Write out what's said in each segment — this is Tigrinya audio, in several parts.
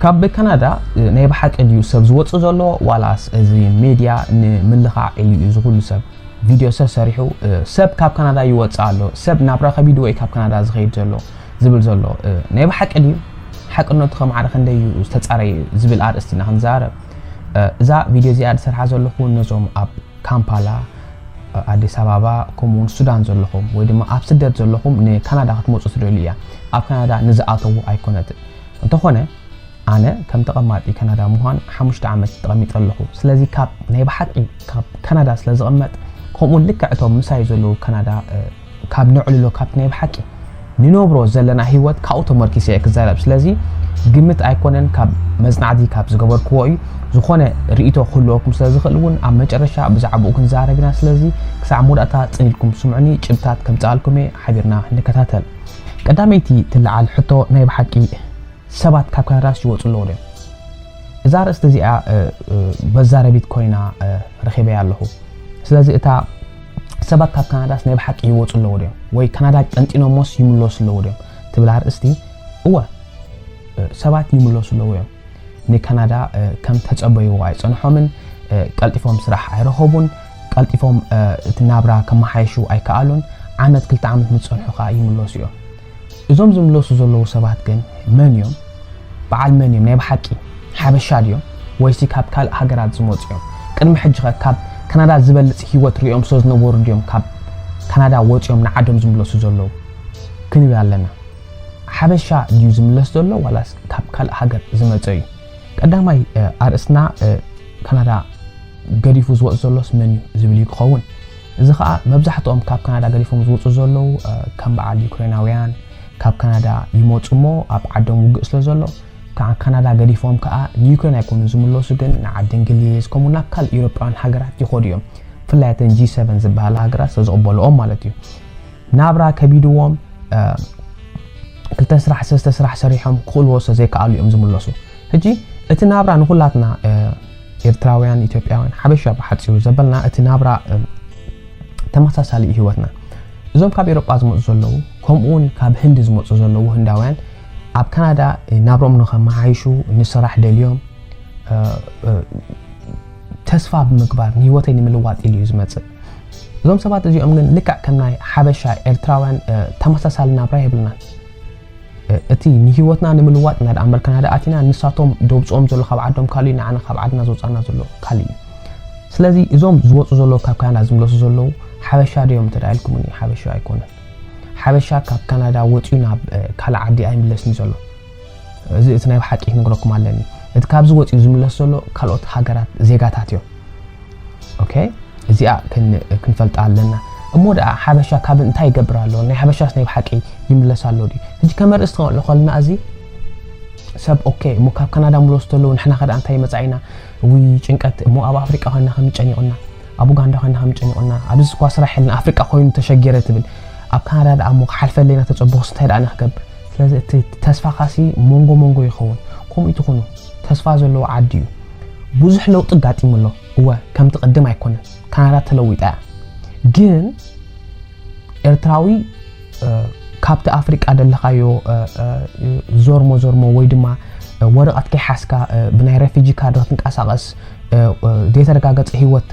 ካብ ካናዳ ናይ ብሓቂ ድዩ ሰብ ዝወጽእ ዘሎ ዋላስ እዚ ሜድያ ንምልኻዕ ኢሉ እዩ ዝኹሉ ሰብ ቪድዮ ሰሰሪሑ ሰብ ካብ ካናዳ ይወጽእ ኣሎ ሰብ ናብ ረኸብ ኢድዎ እዩ ካብ ካናዳ ዝኸይድ ዘሎ ዝብል ዘሎ ናይ ብሓቂ ድዩ ሓቅነቱ ከማዕረ ክንደይ እዩ ዝተጻረየ ዝብል ኣርእስቲ ኢና ክንዛረብ እዛ ቪድዮ እዚኣ ዝሰርሓ ዘለኹ ነዞም ኣብ ካምፓላ ኣዲስ ኣበባ ከምኡውን ሱዳን ዘለኹም ወይ ድማ ኣብ ስደት ዘለኹም ንካናዳ ክትመፁ ትደልዩ እያ ኣብ ካናዳ ንዝኣተዉ ኣይኮነትን እንተኾነ ኣነ ከም ተቐማጢ ካናዳ ምዃን ሓሙሽተ ዓመት ተቐሚጠ ኣለኹ ስለዚ ካብ ናይ ብሓቂ ካብ ካናዳ ስለ ዝቕመጥ ከምኡውን ልክዕ እቶም ምሳይ ዘለዉ ካናዳ ካብ ነዕልሎ ካብቲ ናይ ብሓቂ ንነብሮ ዘለና ህይወት ካብኡ ተመርኪሰ እየ ክዛረብ ስለዚ ግምት ኣይኮነን ካብ መጽናዕቲ ካብ ዝገበርክዎ እዩ ዝኾነ ርእይቶ ክህልወኩም ስለ ዝኽእል እውን ኣብ መጨረሻ ብዛዕባኡ ክንዛረብ ኢና ስለዚ ክሳዕ መወዳእታ ጽን ኢልኩም ስምዑኒ ጭብታት ከምጽኣልኩም እየ ሓቢርና ንከታተል ቀዳመይቲ ትለዓል ሕቶ ናይ ብሓቂ ሰባት ካብ ካናዳስ ይወፁ ኣለዉ ድዮም እዛ ርእስቲ እዚኣ መዛረቢት ኮይና ረኺበያ ኣለኹ ስለዚ እታ ሰባት ካብ ካናዳስ ናይ ብሓቂ ይወፁ ኣለዉ ድዮም ወይ ካናዳ ጠንጢኖሞስ ይምለሱ ኣለዉ ድዮም ትብል ኣርእስቲ እወ ሰባት ይምለሱ ኣለዉ እዮም ንካናዳ ከም ተፀበይዎ ኣይፀንሖምን ቀልጢፎም ስራሕ ኣይረኸቡን ቀልጢፎም እቲ ናብራ ከመሓየሹ ኣይከኣሉን ዓመት ክልተ ዓመት ምስ ፀንሑ ከዓ ይምለሱ እዮም እዞም ዝምለሱ ዘለዉ ሰባት ግን መን እዮም በዓል መን እዮም ናይ ብሓቂ ሓበሻ ድዮም ወይሲ ካብ ካልእ ሃገራት ዝመፁ እዮም ቅድሚ ሕጂ ኸ ካብ ካናዳ ዝበልፅ ህይወት ሪኦም ስለ ዝነበሩ ድዮም ካብ ካናዳ ወፂኦም ንዓዶም ዝምለሱ ዘለዉ ክንብል ኣለና ሓበሻ ድዩ ዝምለስ ዘሎ ዋላስ ካብ ካልእ ሃገር ዝመፀ እዩ ቀዳማይ ኣርእስትና ካናዳ ገዲፉ ዝወፅ ዘሎስ መን እዩ ዝብል እዩ ክኸውን እዚ ከዓ መብዛሕትኦም ካብ ካናዳ ገዲፎም ዝወፁ ዘለዉ ከም በዓል ዩክሬናውያን ካብ ካናዳ ይመፁ እሞ ኣብ ዓዶም ውግእ ስለ ዘሎ ካብ ካናዳ ገዲፎም ከዓ ንዩክሬን ኣይኮኑ ዝምለሱ ግን ንዓዲ እንግሊዝ ከምኡ ናብ ካልእ ኤውሮጳውያን ሃገራት ይኸዱ እዮም ብፍላይ ተን ጂ7 ዝበሃላ ሃገራት ስለ ዝቕበልኦም ማለት እዩ ናብራ ከቢድዎም ክልተ ስራሕ ሰለስተ ስራሕ ሰሪሖም ክኽእልዎ ስለ ዘይከኣሉ እዮም ዝምለሱ ሕጂ እቲ ናብራ ንኹላትና ኤርትራውያን ኢትዮጵያውያን ሓበሻ ብሓፂሩ ዘበልና እቲ ናብራ ተመሳሳሊ ህይወትና እዞም ካብ ኤሮጳ ዝመፁ ዘለዉ ከምኡውን ካብ ህንዲ ዝመፁ ዘለዉ ህንዳውያን ኣብ ካናዳ ናብሮም ንኸመሓይሹ ንስራሕ ደልዮም ተስፋ ብምግባር ንህይወተይ ንምልዋጥ ኢሉ እዩ ዝመፅእ እዞም ሰባት እዚኦም ግን ልክዕ ከም ናይ ሓበሻ ኤርትራውያን ተመሳሳሊ ናብራ የብልናን እቲ ንህይወትና ንምልዋጥ ኢና ደኣ እምበር ካናዳ ኣቲና ንሳቶም ደውፅኦም ዘሎ ካብ ዓዶም ካልእ እዩ ንዓና ካብ ዓድና ዘውፃና ዘሎ ካልእ እዩ ስለዚ እዞም ዝወፁ ዘለዉ ካብ ካናዳ ዝምለሱ ዘለዉ ሓበሻ ድዮም እንተ ኢልኩምኒ ሓበሻ ኣይኮነን ሓበሻ ካብ ካናዳ ወፂኡ ናብ ካልእ ዓዲ ኣይምለስን ዘሎ እዚ እቲ ናይ ብሓቂ ክነግረኩም ኣለኒ እቲ ካብዚ ወፂኡ ዝምለስ ዘሎ ካልኦት ሃገራት ዜጋታት እዮም ኦኬ እዚኣ ክንፈልጣ ኣለና እሞ ደኣ ሓበሻ ካብ እንታይ ይገብር ኣሎ ናይ ሓበሻስ ናይ ብሓቂ ይምለስ ኣሎ ድዩ ሕጂ ከመርእስ ትኸእሉ ከልና እዚ ሰብ ኦኬ እሞ ካብ ካናዳ ምለስ ተለዉ ንሕና ከዳ እንታይ ይመፃ ኢና ዊ ጭንቀት እሞ ኣብ ኣፍሪቃ ኮይና ከም ጨኒቑና ኣብ ኡጋንዳ ኮይና ከም ጨኒቑና ኣብዚ ስኳ ስራሕ የለን ኣፍሪቃ ኮይኑ ተሸጊረ ትብል ኣብ ካናዳ ደኣ እሞ ክሓልፈለይ ኢና ተፀበኹስ እንታይ ደኣ ንክገብር ስለዚ እቲ ተስፋኻሲ መንጎ መንጎ ይኸውን ከምኡ ትኹኑ ተስፋ ዘለዎ ዓዲ እዩ ብዙሕ ለውጢ ኣጋጢሙ ኣሎ እወ ከምቲ ቅድም ኣይኮነን ካናዳ ተለዊጣ እያ ግን ኤርትራዊ ካብቲ ኣፍሪቃ ደለኻዮ ዞርሞ ዞርሞ ወይ ድማ ወረቐት ከይሓዝካ ብናይ ረፊጂ ካርድ ክትንቀሳቐስ ዘይተረጋገፀ ህይወት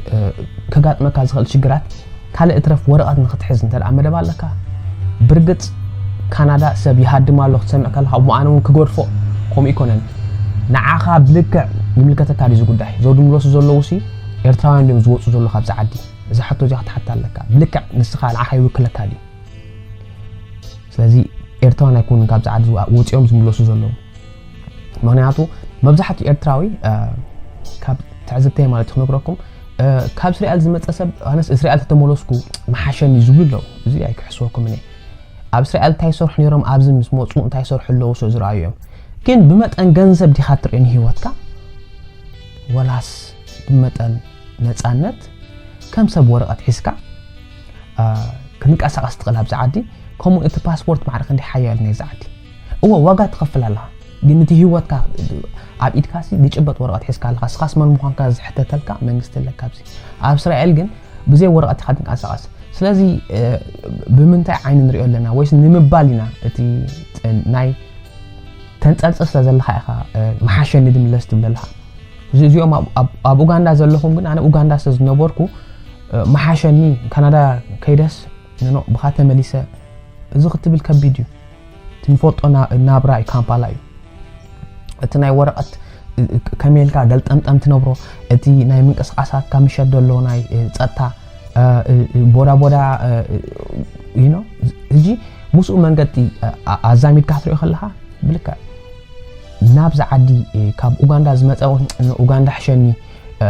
ከጋጥመካ ዝኽእል ሽግራት ካልእ እትረፍ ወረቐት ንክትሕዝ እንተ ደኣ መደብ ኣለካ ብርግፅ ካናዳ ሰብ ይሃድም ኣሎ ክትሰምዕ ከለካ እሞ ኣነ እውን ክገድፎ ከምኡ ይኮነን ንዓኻ ብልክዕ ይምልከተካ ድዩ እዚ ጉዳይ ዘው ድምለሱ ዘለዉ ሲ ኤርትራውያን ድዮም ዝወፁ ዘሎ ካብዚ ዓዲ እዛ ሕቶ እዚኣ ክትሓታ ኣለካ ብልክዕ ንስኻ ንዓኻ ይውክለካ ድዩ ስለዚ ኤርትራውያን ኣይኮኑን ካብዚ ዓዲ ወፂኦም ዝምለሱ ዘለዉ ምክንያቱ መብዛሕትኡ ኤርትራዊ ካብ ትዕዝብተይ ማለት ክነግረኩም ካብ እስራኤል ዝመፀ ሰብ ኣነስ እስራኤል ተተመለስኩ መሓሸኒ ዝብሉ ኣለዉ እዚ ኣይክሕስወኩም እኔ ኣብ እስራኤል እንታይ ይሰርሑ ነይሮም ኣብዚ ምስ መፁ እንታይ ይሰርሑ ኣለዉ ስለ ዝረኣዩ እዮም ግን ብመጠን ገንዘብ ዲኻ ትርእዮ ንሂወትካ ወላስ ብመጠን ነፃነት ከም ሰብ ወረቐት ሒዝካ ክንቀሳቐስ ትኽእል ኣብዚ ዓዲ ከምኡ እቲ ፓስፖርት ማዕረ ክንደይ ሓያል ናይ እዚ ዓዲ እወ ዋጋ ትኸፍል ኣለኻ ግን እቲ ህይወትካ ኣብ ኢድካሲ ዝጭበጥ ወረቐት ሒዝካ ኣለኻ ስኻስ መን ምዃንካ ዝሕተተልካ መንግስቲ ኣለካ ኣብዚ ኣብ እስራኤል ግን ብዘይ ወረቐት ኢኻ ትንቀሳቐስ ስለዚ ብምንታይ ዓይኒ ንሪኦ ኣለና ወይስ ንምባል ኢና እቲ ናይ ተንጸልጽል ስለ ዘለኻ ኢኻ፣ እ፣ መሓሸኒ ድምለስ ትብል ኣለኻ። እዚ-፣ እዚኦም ኣብ፣ ኣብ፣ ኣብ ኡጋንዳ ዘለኹም ግን፣ ኣነ ኡጋንዳ ስለ ዝነበርኩ፣ እ፣ መሓሸኒ ካናዳ ከይደስ፣ ኖ፣ ኖ፣ ብኻ ተመሊሰ፣ እዚ ክትብል ከቢድ እዩ። እቲ ንፈልጦ ና-፣ ናብራ እዩ፣ ካምፓላ እዩ። እቲ ናይ ወረቐት፣ እ፣ እ፣ ከመይ ኢልካ ገልጠምጠም ትነብሮ፣ እቲ ናይ ምንቅስቓሳትካ ምሸት ዘሎ ናይ፣ እ፣ ጸጥታ፣ እ፣ እ፣ እ፣ ቦዳ ቦዳ፣ እ፣ እ፣ you know፣ እዚ ምስኡ መንገዲ፣ እ፣ ኣ-፣ ኣዛሚድካ ክትሪኦ ከለኻ ብልክዕ ናብዚ ዓዲ፣ እ፣ ካብ ኡጋንዳ ዝመጸ ኡጋንዳ ሕሸኒ፣ እ፣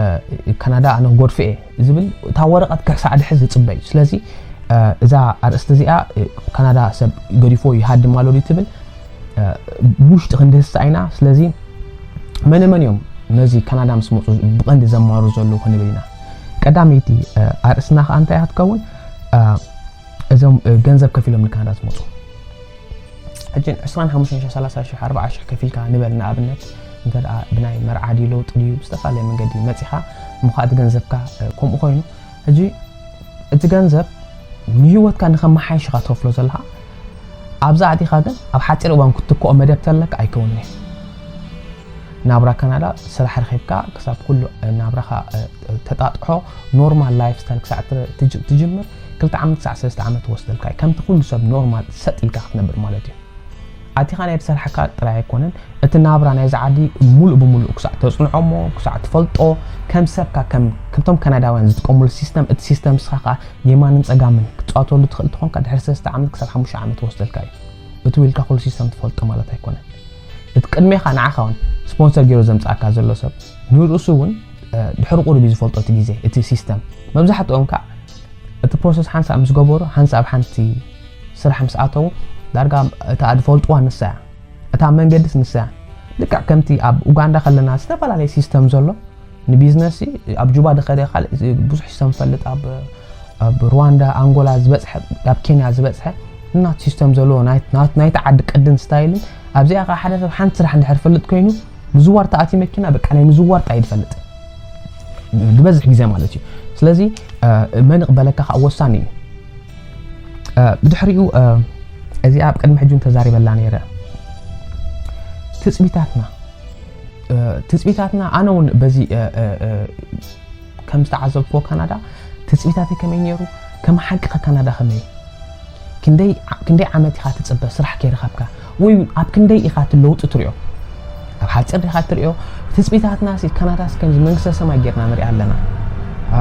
ካናዳ ኣነ ክጎድፎ እየ ዝብል እታ ወረቐት ክሳዕ ድሕዝ ዝጽበ እዩ። ስለዚ፣ እ፣ እዛ ኣርእስቲ እዚኣ፣ እ፣ ካናዳ ሰብ ገዲፎ ይሃድም ኣሎ ድዩ ትብል፣ እ፣ ብውሽጢ ክንድህስሳ ኢና። ስለዚ መነ መን እዮም ነዚ ካናዳ ምስ መጹ ብቐንዲ ዘማሩ ዘለዉ ክንብል ኢና። ቀዳመይቲ፣ እ፣ ኣርእስትና ከኣ እንታይ እያ ክትከውን? እ፣ እዞም፣ እ፣ ገንዘብ ከፊሎም ንካናዳ ዝመጹ። ሕጂ ዕስራን ሓሙሽተን ሺሕ፣ ሰላሳ ሺሕ፣ ኣርብዓ ሺሕ ከፊልካ ንበል ንኣብነት፣ እንተ ደኣ ብናይ መርዓ ድዩ ለውጢ ድዩ ብዝተፈላለየ መንገዲ መጺኻ እሞ ከኣ እቲ ገንዘብካ፣ እ፣ ከምኡ ኮይኑ፣ ሕጂ እቲ ገንዘብ ንህይወትካ ንኸመሓይሽ ኢኻ ትኸፍሎ ዘለኻ። ኣብዛ ኣቲኻ ግን ኣብ ሓጺር እዋን ክትትክኦ መደብ ተለካ ኣይከውንን እዩ። ናብራ ካናዳ ስራሕ ረኺብካ ክሳብ ኩሉ፣ እ፣ ናብራኻ፣ እ፣ ተጣጥሖ ኖርማል ላይፍ ስታይል ክሳዕ ትረ-፣ ትጅ-፣ ትጅምር ክልተ ዓመት ክሳዕ ሰለስተ ዓመት ትወስደልካ እዩ። ከምቲ ኩሉ ሰብ ኖርማል ሰጥ ኢልካ ክትነብር ማለት እዩ። ኣቲኻ ናይ ዝሰርሓካ ጥራይ ኣይኮነን፣ እቲ ናብራ ናይዚ ዓዲ ሙሉእ ብሙሉእ ክሳዕ ተጽንዖ እሞ ክሳዕ ትፈልጦ፣ ከም ሰብካ፣ ከም፣ ከምቶም ካናዳውያን ዝጥቀሙሉ ሲስተም፣ እቲ ሲስተም ንስኻ ከኣ የማንን ጸጋምን ክትጻወተሉ ትኽእል ትኾንካ፣ ድሕሪ ሰለስተ ዓመት ክሳብ ሓሙሽተ ዓመት ትወስደልካ እዩ። እቲ ውልካ ኩሉ ሲስተም ትፈልጦ ማለት ኣይኮነን። እቲ ቅድሜኻ ንዓኻ እውን ስፖንሰር ገይሩ ዘምጽኣካ ዘሎ ሰብ ንርእሱ እውን፣ እ፣ ድሕሪ ቁሩብ እዩ ዝፈልጦ እቲ ግዜ፣ እቲ ሲስተም። መብዛሕትኦም ከኣ እቲ ፕሮሰስ ሓንሳብ ምስ ገበሩ፣ ሓንሳብ ሓንቲ ስራሕ ምስ ኣተዉ፣ ዳርጋ እታ ዝፈልጥዋ ንሳ እያ። እታ መንገድስ ንሳ እያ። ልክዕ ከምቲ ኣብ ኡጋንዳ ከለና ዝተፈላለየ ሲስተም ዘሎ፣ ንቢዝነስ ኣብ ጁባ ድኸደ ካልእ ብዙሕ ሲስተም ፈልጥ፣ ኣብ፣ ኣብ ሩዋንዳ፣ ኣንጎላ ዝበጽሐ፣ ኣብ ኬንያ ዝበጽሐ፣ እናት ሲስተም ዘለዎ ናይ፣ ናት-፣ ናይቲ ዓዲ ቅድን ስታይልን፣ ኣብዚኣ ከኣ ሓደ ሰብ ሓንቲ ስራሕ እንድሕር ፈልጥ ኮይኑ፣ ምዝዋር ተኣትዩ መኪና፣ በቃ ናይ ምዝዋር ጣይ ድፈልጥ። ዝበዝሕ ግዜ ማለት እዩ። ስለዚ፣ እ፣ መን ይቕበለካ ከኣ ወሳኒ እዩ። እ፣ ብድሕሪኡ፣ እ፣ እዚኣ ኣብ ቅድሚ ሕጂ እውን ተዛሪበላ ነይረ። ትጽቢታትና፣ እ፣ ትጽቢታትና፣ ኣነ እውን በዚ፣ እ፣ እ፣ እ፣ ከም ዝተዓዘብክዎ ካናዳ፣ ትጽቢታተይ ከመይ ነይሩ፣ ከም ሓቂ ከ ካናዳ ከመይ? ክንደይ ዓ-፣ ክንደይ ዓመት ኢኻ ትጽበ ስራሕ ከይረኸብካ? ወይ ኣብ ክንደይ ኢኻ እቲ ለውጢ ትሪኦ? ኣብ ሓጺር ዲኻ ትሪኦ? ትጽቢታትና ሲ፣ ካናዳስ ከምዚ መንግስተ ሰማይ ጌርና ንሪኣ ኣለና። አ፣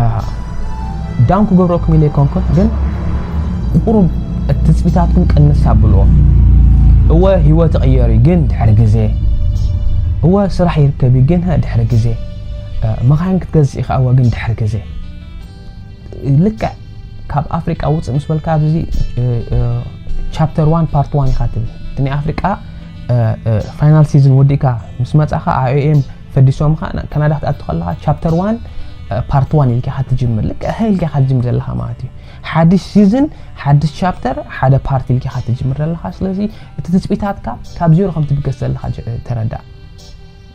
ዳውን ክገብረኩም ኢለ ኣይኮንኩን፣ ግን ቁሩብ እቲ ትጽቢታትኩም ቅንስ ኣብልዎ። እወ ህይወት ይቕየር እዩ፣ ግን ድሕሪ ግዜ። እወ ስራሕ ይርከብ እዩ፣ ግን ድሕሪ ግዜ። አ፣ መኻይን ክትገዝእ ኢኻ፣ እወ ግን ድሕሪ ግዜ። ልክዕ ካብ ኣፍሪቃ ውፅእ ምስ በልካ ኣብዚ፣ እ፣ እ፣ ቻፕተር ዋን ፓርት ዋን ኢኻ ትብል። እቲ ናይ ኣፍሪቃ፣ እ፣ እ፣ ፋይናል ሲዝን ወዲእካ ምስ መጻኻ፣ ኣይ ኦ ኤም ፈዲሶምኻ፣ ና-፣ ካናዳ ክትኣቱ ከለኻ ቻፕተር ዋን፣ እ፣ ፓርት ዋን ኢልካ ኢኻ ትጅምር። ልክዕ ሀ ኢልካ ኢኻ ትጅምር ዘለኻ ማለት እዩ። ሓድሽ ሲዝን፣ ሓድሽ ቻፕተር፣ ሓደ ፓርት ኢልካ ኢኻ ትጅምር ዘለኻ። ስለዚ እቲ ትጽቢታትካ ካብ ዜሮ ከም ትብገስ ዘለኻ ጀ-፣ ተረዳእ።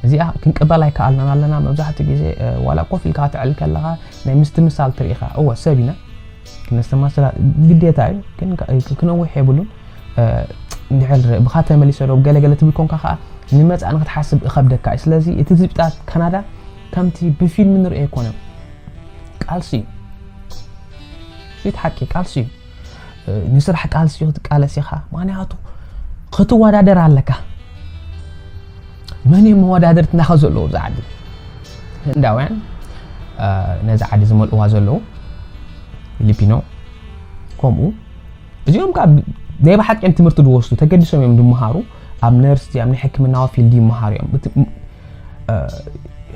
እዚኣ ክንቅበል ኣይከኣልናን ኣለና። መብዛሕትኡ ግዜ፣ እ፣ ዋላ ኮፍ ኢልካ ትዕል ከለኻ ናይ ምስትምሳል ትርኢ ኢኻ። እወ፣ ሰብ ኢና። ክነስተማስላ ግዴታ እዩ፣ ግን ከ-፣ ክነውሕ የብሉን። እ፣ እንድሕር ብኻ ተመሊሰ ዶ ገለ ገለ ትብል ኮንካ ከኣ ንመጻኢ ንክትሓስብ እኸብደካ እዩ። ስለዚ እቲ ትጽቢታት ካናዳ ከምቲ ብፊልም ንርእዮ ኣይኮነን። ቃልሲ እዩ። እቲ ሓቂ ቃልሲ እዩ። እ፣ ንስራሕ ቃልሲ ክትቃለስ ኢኻ። ምኽንያቱ ክትወዳደር ኣለካ። መን እዮም መወዳደርትና ከ ዘለዉ ኣብዚ ዓዲ? ህንዳውያን፣ እ፣ ነዚ ዓዲ ዝመልእዋ ዘለዉ፣ ፊሊፒኖ፣ ከምኡ። እዚኦም ከኣ ብ-፣ ናይ ብሓቂ እዮም ትምህርቲ ዝወስዱ፣ ተገዲሶም እዮም ዝመሃሩ። ኣብ ነርስ፣ ኣብ ናይ ሕክምናዊ ፊልድ ይመሃሩ እዮም። እቲ፣ እ፣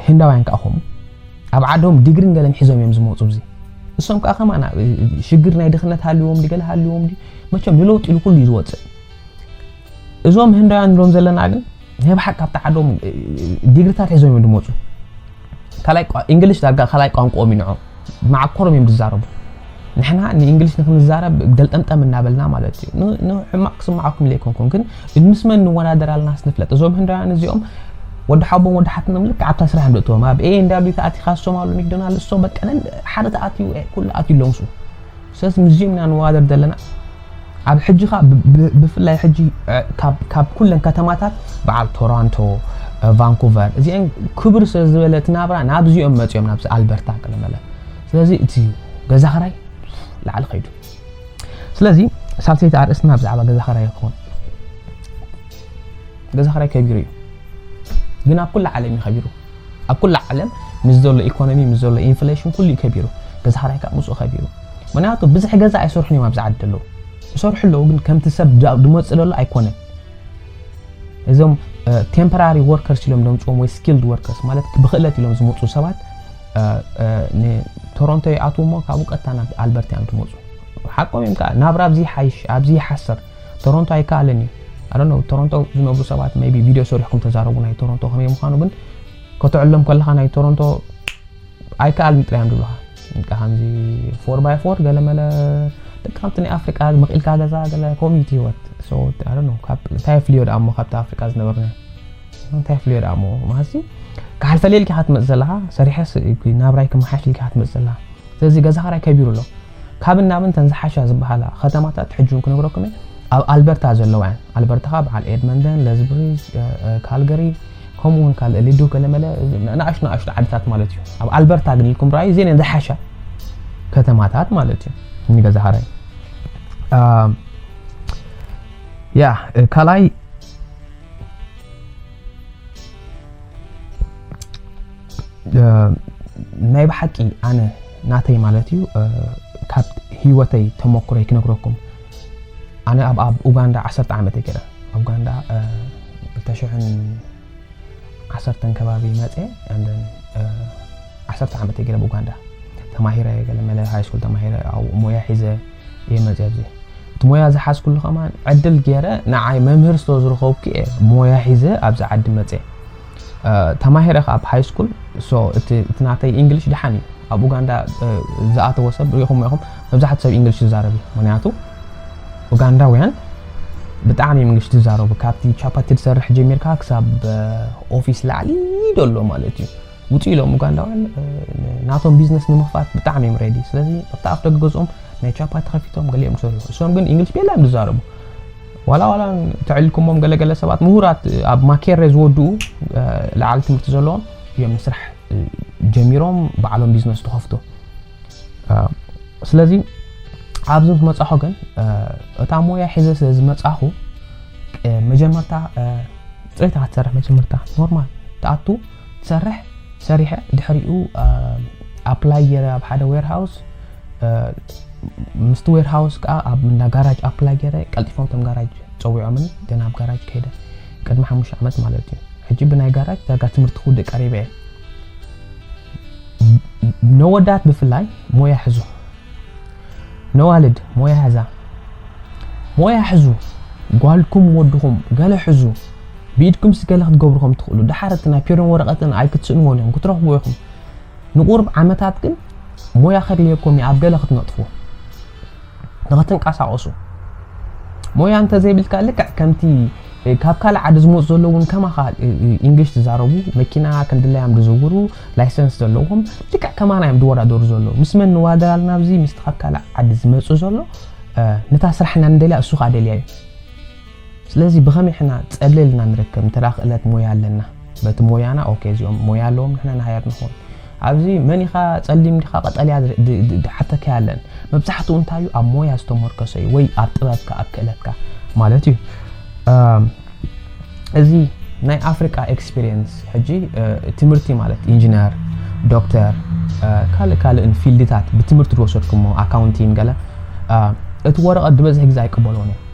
ህንዳውያን ከኣ ከምኡ። ኣብ ዓዶም ዲግሪን ገለን ሒዞም እዮም ዝመጹ። እዚ እሶም ከኣ ከማና፣ እ፣ እ፣ ሽግር ናይ ድኽነት ሃልዎም ድዩ፣ ገለ ሃልዎም ድዩ፣ መቸም ንለውጢ ኢሉ ኩሉ እዩ ዝወጽእ። እዞም ህንዳውያን ንብሎም ዘለና ግን ናይ ብሓቂ ካብቲ ዓዶም፣ እ፣ እ፣ ዲግሪታት ሒዞም እዮም ዝመጹ። ካልኣይ ቋ-፣ እንግሊሽ ዳርጋ ካልኣይ ቋንቋኦም እዩ ንዖም። መዓኮሮም እዮም ዝዛረቡ። ንሕና ንእንግሊሽ ንክንዛረብ ገልጠምጠም እናበልና ማለት እዩ። ን-፣ ንሕማቕ ክስምዓኩም ኢለ ኣይኮንኩን፣ ግን ምስ መን ንወዳደር ኣለናስ ንፍለጥ። እዞም ህንዳውያን እዚኦም ወዲ ሓቦም ወዲ ሓትኖም ልክዕ ኣብታ ስራሕ እዮም ዘእትዎም። ኣብ ኤ ኤንድ ደብሊው ተኣቲኻ እሶም ኣሉ፣ ሚክዶናልድ እሶም በቃ ነን ሓደ ተኣትዩ፣ ኤ፣ ኩሉ ኣትዩ ኣለዉ ምስኡ። ስለዚ ምስዚኦም ኢና ንወዳደር ዘለና። ኣብ ሕጂ ኸዓ ብ- ብ- ብፍላይ ሕጂ እ፣ ካብ ካብ ኩለን ከተማታት በዓል ቶሮንቶ፣ እ፣ ቫንኩቨር፣ እዚአን ክብር ስለ ዝበለ እቲ ናብራ ናብዚኦም መጺኦም፣ ናብዚ ኣልበርታ ገለ መለ። ስለዚ እቲ ገዛ ኽራይ ላዕሊ ኸይዱ። ስለዚ ሳልሰይቲ ኣርእስትና ብዛዕባ ገዛ ኽራይ ይኸውን። ገዛ ኽራይ ከቢሩ እዩ፣ ግን ኣብ ኩላ ዓለም እዩ ከቢሩ። ኣብ ኩላ ዓለም ምስ ዘሎ ኢኮኖሚ፣ ምስ ዘሎ ኢንፍሌሽን ኩሉ እዩ ከቢሩ። ገዛ ኽራይ ከዓ ምስኡ ከቢሩ። ምክንያቱ ብዙሕ ገዛ ኣይሰርሑን እዮም ኣብዚ ዓዲ ዘለዉ። ይሰርሑ ኣለዉ፣ ግን ከምቲ ሰብ ዳ- ዝመፅእ ዘሎ ኣይኮነን። እዞም ቴምፖራሪ ወርከርስ ኢሎም ደምፅዎም ወይ ስኪልድ ወርከርስ ማለት ብክእለት ኢሎም ዝመፁ ሰባት እ፣ እ፣ ንቶሮንቶ ይኣትዉ እሞ ካብኡ ቀጥታ ናብ ኣልበርታ እዮም ዝመፁ። ሓቆም እዮም ከዓ ናብራ ኣብዚ ይሓይሽ፣ ኣብዚ ይሓሰር። ቶሮንቶ ኣይከኣልን እዩ። ኣነ ቶሮንቶ ዝነብሩ ሰባት ቢ ቪድዮ ሰሪሕኩም ተዛረቡ ናይ ቶሮንቶ ከመይ ምዃኑ። ግን ከተዕሎም ከለኻ ናይ ቶሮንቶ ኣይከኣልን ጥራይ እዮም ዝብሉኻ። በቃ ከምዚ ፎር ባይ ፎር ገለመለ ደቂ ከምቲ ናይ ኣፍሪቃ መቒልካ ገዛ ገለ ኮሚኒቲ ህይወት። So I don't know ካብ እንታይ ፍልዮ ደኣ እሞ ካብቲ ኣፍሪቃ ዝነበርና እንታይ ፍልዮ ደኣ እሞ ማሲ ክሓልፈለይ ኢልካ ክትመጽእ ዘለኻ ሰሪሐ ስ- ናብራይ ክመሓሽ ኢልካ ክትመጽእ ዘለኻ። ስለዚ ገዛ ኽራይ ከቢሩ ኣሎ። ካብ እናብን ተን ዝሓሻ ዝበሃላ ከተማታት ሕጂ እውን ክነግረኩም እየ። ኣብ ኣልበርታ ዘለዋ እየን። ኣልበርታ ኸዓ በዓል ኤድመንደን፣ ለዝብሪጅ፣ እ፣ እ፣ ካልገሪ፣ ከምኡ እውን ካልእ ሊዱ ገለመለ ንኣሽቱ ንኣሽቱ ዓድታት ማለት እዩ። ኣብ ኣልበርታ ግን ኢልኩም ረኣዩ እዚአን እየን ዝሓሻ ከተማታት ማለት እዩ ንገዛ ኽራይ። ያ ካልኣይ ናይ ብሓቂ ኣነ ናተይ ማለት እዩ ካብ ህይወተይ ተመኩረይ ክነግረኩም። ኣነ ኣብ ኣብ ኡጋንዳ ዓሰርተ ዓመት ገይረ ኣብ ኡጋንዳ ክልተ ሽሕን ዓሰርተን ከባቢ መፀ። ዓሰርተ ዓመት ገይረ ኣብ ኡጋንዳ ተማሂረ ገለመለ ሃይ ስኩል ተማሂረ ኣብ ሞያ ሒዘ እየ መፅእ ኣብዚ። እቲ ሞያ ዝሓዝኩሉ ከማን ዕድል ገይረ ንዓይ መምህር ስለ ዝረኸብኩ እየ ሞያ ሒዘ ኣብዚ ዓዲ መፅእ። ተማሂረ ከኣ ኣብ ሃይ ስኩል። So እቲ እቲ ናተይ ኢንግሊሽ ደሓን እዩ። ኣብ ኡጋንዳ ዝኣተወ ሰብ ርኢኹም ኢኹም፣ መብዛሕትኡ ሰብ ኢንግሊሽ ዝዛረብ እዩ። ምክንያቱ ኡጋንዳውያን ብጣዕሚ እዮም እንግሊሽ ዝዛረቡ። ካብቲ ቻፓቲ ዝሰርሕ ጀሚርካ ክሳብ ኦፊስ ላዕሊ ደሎ ማለት እዩ። ውፅእ ኢሎም ኡጋንዳውያን ናቶም ቢዝነስ ንምኽፋት ብጣዕሚ እዮም ሬዲ። ስለዚ ኣብቲ ኣፍ ደገ ገዝኦም ናይ ቻፓቲ ከፊቶም ገሊኦም ዝሰርሑ እሶም ግን እንግሊሽ ቤላ እዮም ዝዛረቡ። ዋላ ዋላ ተዕልኩሞም ገለገለ ሰባት ምሁራት ኣብ ማኬሬ ዝወድኡ ላዕሊ ትምህርቲ ዘለዎም እዮም ንስራሕ ጀሚሮም ባዕሎም ቢዝነስ ዝኸፍቱ። ስለዚ ኣብዚ ምስ መጻኹ ግን እታ ሞያ ሒዘ ስለ ዝመጻኹ መጀመርታ ፅሬታ ክትሰርሕ መጀመርታ ኖርማል ትኣቱ ትሰርሕ ሰሪሐ ድሕሪኡ ኣፕላይ ገይረ ኣብ ሓደ ዌርሃውስ ምስቲ ዌርሃውስ ከዓ ኣብ እንዳ ጋራጅ ኣፕላይ ገይረ ቀልጢፎም ቶም ጋራጅ ፀዊዖምኒ ደን ኣብ ጋራጅ ከይደ ቅድሚ ሓሙሽተ ዓመት ማለት እዩ። ሕጂ ብናይ ጋራጅ ዳርጋ ትምህርቲ ክውድእ ቀሪበ እየ። ነወዳት ብፍላይ ሞያ ሕዙ ነዋልድ ሞያ ሕዛ ሞያ ሕዙ ጓልኩም ወድኹም ገለ ሕዙ ብኢድኩም ስገለ ክትገብሩ ከም ትኽእሉ ድሓር እቲ ናይ ፒሮን ወረቐትን ኣይክትስእንዎን እዮም ክትረኽቡ ኢኹም። ንቁርብ ዓመታት ግን ሞያ ከድልየኩም እዩ ኣብ ገለ ክትነጥፉ ንኽትንቀሳቐሱ። ሞያ እንተዘይብልካ ልክዕ ከምቲ ካብ ካልእ ዓዲ ዝመፁ ዘለዉ እውን ከማኻ ኢንግሊሽ ዝዛረቡ መኪና ከም ድላዮም ዝዝውሩ ላይሰንስ ዘለዎም ልክዕ ከማና እዮም ዝወዳደሩ ዘለዉ። ምስ መን ንዋደር ኣለና ኣብዚ ምስቲ ካብ ካልእ ዓዲ ዝመፁ ዘሎ ነታ ስራሕ ኢና ንደልያ እሱ ከዓ ደልያ እዩ። ስለዚ ብኸመይ ሕና ጸለልና ንርከብ እንተ ክእለት ሞያ ኣለና በቲ ሞያና ኦኬ እዚኦም ሞያ ኣለዎም ንሕና ንሃየር ንኸውን ኣብዚ መን ኢኻ ጸሊም ዲኻ ቀጠልያ ድሓተካ ያለን መብዛሕትኡ እንታይ እዩ ኣብ ሞያ ዝተመርከሰ እዩ ወይ ኣብ ጥበብካ ኣብ ክእለትካ ማለት እዩ። እዚ ናይ ኣፍሪቃ ኤክስፒሪየንስ ሕጂ ትምህርቲ ማለት ኢንጂነር ዶክተር ካልእ ካልእን ፊልድታት ብትምህርቲ ዝወሰድኩሞ ኣካውንቲን ገለ እቲ ወረቐት ዝበዝሕ ግዜ ኣይቅበልዎን እዮም።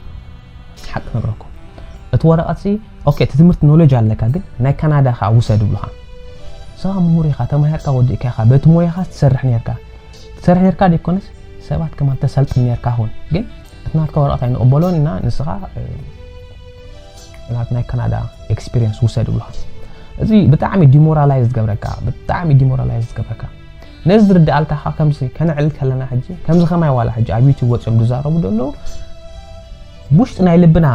ሓቂ ነግረኩም እቲ ወረቐት ሲ ኦኬ እቲ ትምህርቲ ኖሌጅ ኣለካ ግን ናይ ካናዳ ከዓ ውሰድ ይብሉኻ። ሰባ ምሁር ኢኻ ተማሂርካ ወዲእካ ኢኻ በቲ ሞያኻ ትሰርሕ ነርካ ትሰርሕ ነርካ ደይኮነስ ሰባት ከማን ተሰልጥን ነርካ ኹን ግን እቲ ናትካ ወረቐት ኣይንቕበሎን ኢና ንስኻ ናት ናይ ካናዳ ኤክስፒሪየንስ ውሰድ ይብሉኻ። እዚ ብጣዕሚ ዲሞራላይዝ ዝገብረካ ብጣዕሚ ዲሞራላይዝ ዝገብረካ ነዚ ዝርድኣልካ ኸዓ ከምዚ ከነዕልል ከለና ሕጂ ከምዚ ኸማይ ዋላ ሕጂ ኣብ ዩቱብ ወፂኦም ዝዛረቡ ዘለዉ ብውሽጢ ናይ ልብና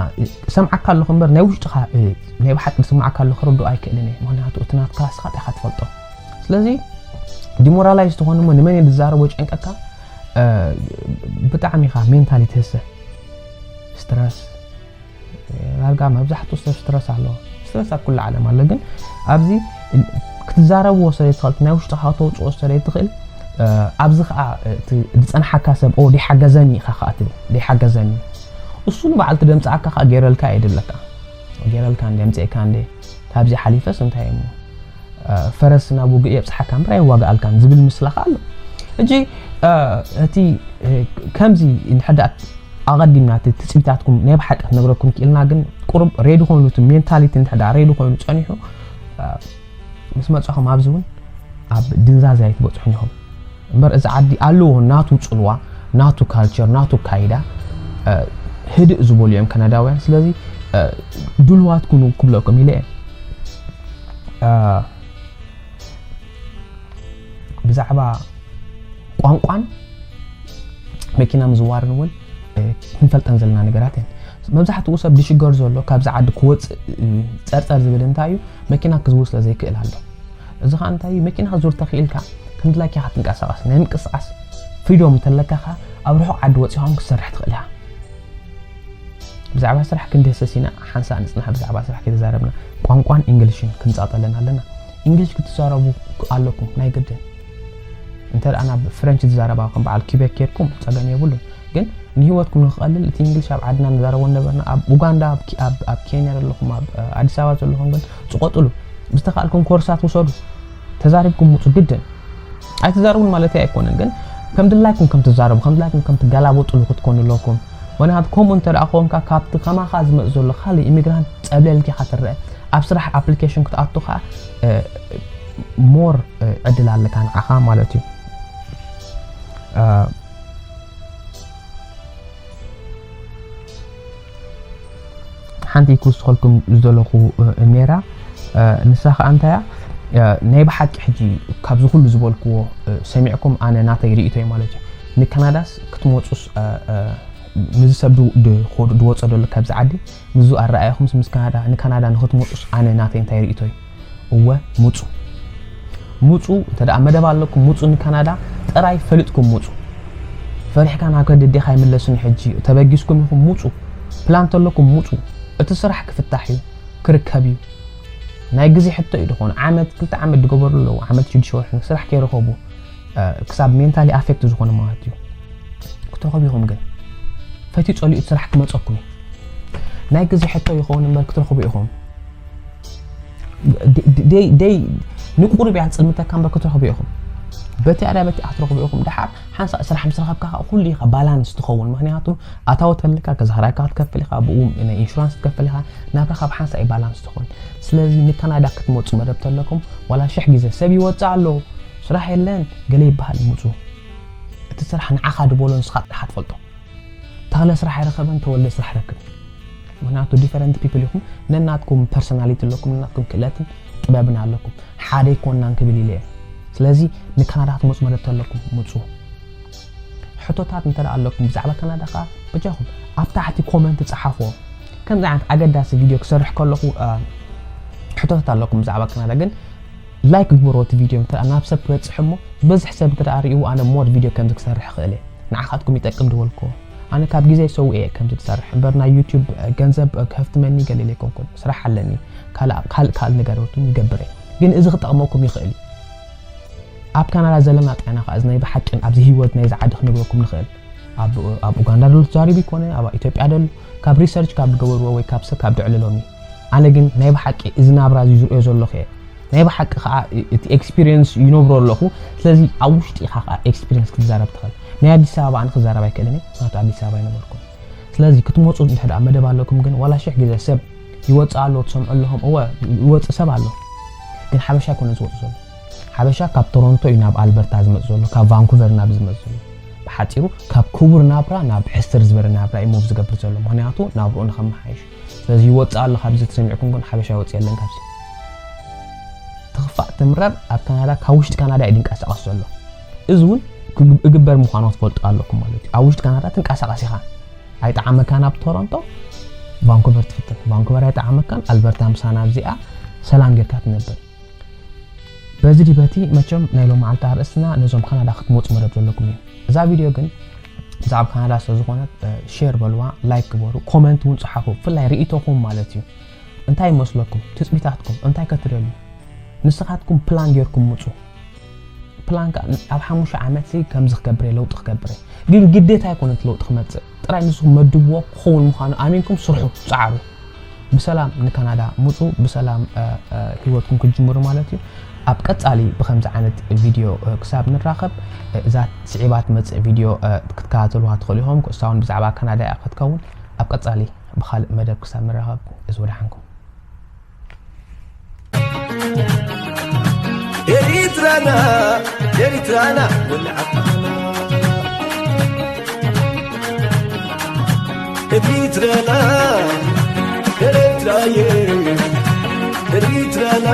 ሰምዓካ ኣለኹ እምበር ናይ ውሽጥኻ ናይ ብሓቂ ዝስምዓካ ኣሎ ክርድኦ ኣይክእልን እየ ምክንያቱ እቲ ናትካ ስኻ ጣይካ ትፈልጦ ስለዚ ዲሞራላይዝ ትኾን እሞ ንመን እየ ዝዛረቦ ጨንቀካ ብጣዕሚ ኢኻ ሜንታሊ ትህሰ ስትረስ ዳርጋ መብዛሕትኡ ሰብ ስትረስ ኣለዎ። ስትረስ ኣብ ኩሉ ዓለም ኣሎ፣ ግን ኣብዚ ክትዛረብዎ ስለ ትኽእል፣ ናይ ውሽጥኻ ከተውፅኦ ስለ ትኽእል፣ ኣብዚ ከዓ እቲ ዝፀንሓካ ሰብ ኦ ደይሓገዘኒ ኢኻ ከዓ ትብል። ደይሓገዘኒ እሱ ንባዕልቲ ደምፅኣካ ከዓ ገይረልካ እየ ድብለካ። ገይረልካ እንደ ምፅእካ እንደ ካብዚ ሓሊፈስ እንታይ እሞ ፈረስ ናብ ውግእ የብፅሓካ እምበር ኣይዋግኣልካን ዝብል ምስላ ከዓ ኣሎ። እጂ እቲ ከምዚ እንድሕር ደኣ ኣቐዲምና እቲ ትፅቢታትኩም ናይ ብሓቂ ክነግረኩም ክኢልና፣ ግን ቁሩብ ሬዲ ኮይኑ እቲ ሜንታሊቲ እንድሕር ደኣ ሬዲ ኮይኑ ፀኒሑ ምስ መፃኹም ኣብዚ እውን ኣብ ድንዛዝ ኣይትበፅሑን ኢኹም። እምበር እዚ ዓዲ ኣለዎ ናቱ ፅልዋ፣ ናቱ ካልቸር፣ ናቱ ካይዳ። ህድእ ዝበሉ እዮም ከናዳውያን። ስለዚ ድልዋት ኩኑ ክብለኩም ኢለ እየ። ብዛዕባ ቋንቋን መኪና ምዝዋርን እውን ክንፈልጠን ዘለና ነገራት እየን። መብዛሕትኡ ሰብ ዝሽገር ዘሎ ካብዚ ዓዲ ክወፅእ ጸርጸር ዝብል እንታይ እዩ? መኪና ክዝውር ስለ ዘይክእል ኣሎ። እዚ ኸዓ እንታይ እዩ? መኪና ክዝውር ተኽኢልካ ከም ድላይካ ኢኻ ትንቀሳቐስ። ናይ ምንቅስቓስ ፍሪዶም እንተለካ ኸዓ ኣብ ርሑቕ ዓዲ ወፂኻ እውን ክትሰርሕ ትኽእል ኢኻ። ብዛዕባ ስራሕ ክንድህሰስ ኢና። ሓንሳእ ንጽናሕ ብዛዕባ ስራሕ ከይተዛረብና። ቋንቋን እንግሊሽን ክንጻጠለን ኣለና። እንግሊሽ ክትዛረቡ ኣለኩም ናይ ግድን። እንተ ደኣ ናብ ፍረንች ትዛረባ ከም በዓል ኪቤክ ኬድኩም ጸገም የብሉን። ግን ንህይወትኩም ንክቐልል እቲ እንግሊሽ ኣብ ዓድና ንዛረቦ ነበርና። ኣብ ኡጋንዳ፣ ኣብ ኬ-፣ ኣብ፣ ኣብ ኬንያ ዘለኹም፣ ኣብ፣ እ፣ ኣዲስ ኣበባ ዘለኹም ግን ጽቆጥሉ። ምስ ተኻእልኩም ኮርሳት ውሰዱ። ተዛሪብኩም ምጹ ግድን። ኣይትዛረቡን ማለት ኣይኮነን፣ ግን ከም ድላይኩም ከም ትዛረቡ፣ ከም ድላይኩም ከም ትገላበጡሉ ክትኮኑ ኣለኩም። ምኽንያቱ ከምኡ እንተ ደኣ ኮንካ ካብቲ ከማኻ ዝመጽእ ዘሎ ካልእ ኢሚግራንት ጸብለልካ ኢኻ ትረአ። ኣብ ስራሕ ኣፕሊኬሽን ክትኣቱ ኸዓ፣ እ፣ ሞር፣ እ፣ ዕድል ኣለካ ንዓኻ ማለት እዩ። እ፣ ሓንቲ ክውስኸልኩም ዝደለኹ፣ እ፣ ኔራ፣ እ፣ ንሳ ኸኣ እንታይ እያ? እ፣ ናይ ብሓቂ ሕጂ ካብዚ ኩሉ ዝበልክዎ፣ እ፣ ሰሚዕኩም ኣነ ናተይ ርእይቶ እዩ ማለት እዩ። ንካናዳስ ክትመጹስ፣ እ፣ እ፣ ምስዚ ሰብ ድ-፣ ድ-፣ ኾዱ-፣ ድወጾ ደሎ ካብዚ ዓዲ፣ ምስዚ ኣረኣእያኹምስ ምስ ካናዳ፣ ንካናዳ ንኽትመጹስ ኣነ ናተይ እንታይ ርእይቶ እዩ? እወ፣ ምጹ። ምጹ፣ እንተ ደኣ መደብ ኣለኩም፣ ምጹ ንካናዳ፣ ጥራይ ፈሊጥኩም ምጹ። ፈሪሕካ ናብ ከደዴኻ ኣይምለስን እዩ ሕጂ፣ ተበጊስኩም ኢኹም፣ ምጹ። ፕላን ተለኩም፣ ምጹ። እቲ ስራሕ ክፍታሕ እዩ፣ ክርከብ እዩ። ናይ ግዜ ሕቶ እዩ ድኾን። ዓመት፣ ክልተ ዓመት ድገበሩ ኣለዉ፣ ዓመት ሽዱሽተ ወርሒ ስራሕ ከይረኸቡ፣ እ፣ ክሳብ ሜንታሊ ኣፌክት ዝኾነ ማለት እዩ። ክትረኸቡ ኢኹም ግን። ፈትዩ ጸሊኡ እቲ ስራሕ ክመጸኩም እዩ። ናይ ግዜ ሕቶ ይኸውን እምበር ክትረኽቡ ኢኹም። ደ-፣ ደ-፣ ደይ፣ ደይ፣ ንቁሩብ እያ ትጽልምተካ እምበር ክትረኽቡ ኢኹም። በቲ ኣዳ በቲ ክትረኽቡ ኢኹም። ደሓር ሓንሳእ ስራሕ ምስ ረኸብካ ኸኣ ኩሉ ኢኻ ባላንስ ትኸውን። ምኽንያቱ ኣታዊ ተልካ፣ ገዛ ኽራይካ ክትከፍል ኢኻ፣ ብኡ ናይ ኢንሹራንስ ክትከፍል ኢኻ። ናብራኻ ብሓንሳእ እዩ ባላንስ ትኸውን። ስለዚ ንካናዳ ክትመጹ መደብ ተለኩም፣ ዋላ ሽሕ ግዜ ሰብ ይወጽእ ኣሎ፣ ስራሕ የለን፣ ገለ ይበሃል፣ ምጹ። እቲ ስራሕ ንዓኻ ድበሎ ንስኻ ጥራሕ ትፈልጦ። ተኽለ ስራሕ ኣይረኸበን፣ ተወልደ ስራሕ ረክብ። ምኽንያቱ ዲፈረንት ፒፕል ኢኹም፣ ነናትኩም ፐርሶናሊቲ ኣለኩም፣ ነናትኩም ክእለትን ጥበብን ኣለኩም። ሓደ ኣይኮንናን ክብል ኢለ እየ። ስለዚ ንካናዳ ክትመጹ መደብ ተለኩም ምጹ። ሕቶታት እንተ ደኣ ኣለኩም ብዛዕባ ካናዳ ከኣ በጃኹም ኣብ ታሕቲ ኮመንት ጸሓፍዎ። ከምዚ ዓይነት ኣገዳሲ ቪድዮ ክሰርሕ ከለኹ፣ እ፣ ሕቶታት ኣለኩም ብዛዕባ ካናዳ ግን ላይክ ግበርዎ እቲ ቪድዮ እንተ ደኣ ናብ ሰብ ክበጽሕ እሞ ዝበዝሕ ሰብ እንተ ደኣ ርእይዎ ኣነ ሞር ቪድዮ ከምዚ ክሰርሕ እኽእል እየ። ንዓኻትኩም ይጠቅም ዝበልክዎ። ኣነ ካብ ግዜ ሰዊኤ እየ ከምዚ ዝሰርሕ እምበር ናይ ዩቱብ፣ እ፣ ገንዘብ፣ እ፣ ከፍትመኒ ገለ ኢለ ኣይኮንኩን። ስራሕ ኣለኒ። ካልእ፣ ካልእ፣ ካልእ ነገራት እውን ይገብር እየ። ግን እዚ ክጠቕመኩም ይኽእል እዩ። ኣብ ካናዳ ዘለና ጥዕና ከኣ እዚ ናይ ብሓቂ ኣብዚ ህይወት ናይዚ ዓዲ ክነግረኩም ንኽእል። ኣብ፣ ኣብ ኡጋንዳ ደሎ ተዛሪቡ ይኮነ፣ ኣብ ኢትዮጵያ ደሎ፣ ካብ ሪሰርች ካብ ዝገበርዎ ወይ ካብ ሰብ ካብ ድዕልሎም እዩ። ኣነ ግን ናይ ብሓቂ እዚ ናብራ እዚ ዝርእዮ ዘለኹ እየ። ናይ ብሓቂ ከኣ እቲ ኤክስፒሪየንስ ይነብሮ ኣለኹ። ስለዚ ኣብ ውሽጢ ኢኻ ከኣ ኤክስፒሪየንስ ክትዛረብ ትኽእል። ናይ ኣዲስ ኣበባ ኣነ ክዛረብ ኣይክእልን እየ፣ ምኽንያቱ ኣዲስ ኣበባ ኣይነበርኩን። ስለዚ ክትመጹ እንድሕር ደኣ መደብ ኣለኩም ግን ዋላ ሽሕ ግዜ ሰብ ይወጽእ ኣሎ ትሰምዑ ኣለኹም። እወ፣ ይወጽእ ሰብ ኣሎ። ግን ሓበሻ ኣይኮነን ዝወጽእ ዘሎ። ሓበሻ ካብ ቶሮንቶ እዩ ናብ ኣልበርታ ዝመጽእ ዘሎ፣ ካብ ቫንኩቨር ናብ ዝመጽእ ዘሎ። ብሓጺሩ ካብ ክቡር ናብራ ናብ ሕስር ዝበለ ናብራ እዩ ሙቭ ዝገብር ዘሎ። ምኽንያቱ ናብርኡ ንኸመሓይሽ። ስለዚ ይወጽእ ኣሎ ካብዚ ተሰሚዕኩም ግን ሓበሻ ይወጽእ የለን ካብዚ። ትኽፋእ ትምረር ኣብ ካናዳ፣ ካብ ውሽጢ ካናዳ እዩ ድንቀሳቐስ ዘሎ። እዚ እውን ክግ-፣ እግበር ምዃኑ ክትፈልጡ ኣለኩም ማለት እዩ። ኣብ ውሽጢ ካናዳ ትንቀሳቐስ ኢኻ። ኣይጠዓመካን ኣብ ቶሮንቶ፣ ቫንኩቨር ትፍትን። ቫንኩቨር ኣይጠዓመካን፣ ኣልበርታ ምሳና ኣብዚኣ ሰላም ጌርካ ትነብር። በዚ ድዩ በቲ መቸም ናይ ሎማዓልቲ ኣርእስትና ነዞም ካናዳ ክትመጹ መደብ ዘለኩም እዩ። እዛ ቪድዮ ግን ብዛዕባ ካናዳ ስለዝኾነ ሼር በልዋ፣ ላይክ ግበሩ፣ ኮመንት እውን ጸሓፉ። ብፍላይ ርእይቶኹም ማለት እዩ። እንታይ ይመስለኩም? ትጽቢታትኩም እንታይ ከትደልዩ? ንስኻትኩም ፕላን ጌርኩም ምጹ። ፕላን ከኣ ኣብ ሓሙሽተ ዓመት ሲ ከምዚ ክገብር እየ፣ ለውጢ ክገብር እየ። ግን ግዴታ ኣይኮነን እቲ ለውጢ ክመጽእ። ጥራይ ንስኹም መድብዎ፣ ክኸውን ምዃኑ ኣሚንኩም ስርሑ፣ ጸዓሩ። ብሰላም ንካናዳ ምጹ፣ ብሰላም እ፣ እ፣ ህይወትኩም ክትጅምሩ ማለት እዩ። ኣብ ቀጻሊ ብኸምዚ ዓይነት ቪድዮ እ፣ ክሳብ ንራኸብ እ፣ እዛ ስዒባ ትመጽእ ቪድዮ እ፣ ክትከታተልዋ ትኽእሉ ኢኹም። ክእሳ እውን ብዛዕባ ካናዳ እያ ክትከውን። ኣብ ቀጻሊ ብኻልእ መደብ ክሳብ ንራኸብ እዚ ወደሓንኩም። ኤሪትራና ኤሪትራና ወልዓትና ኤሪትራና ኤሪትራየ ኤሪትራና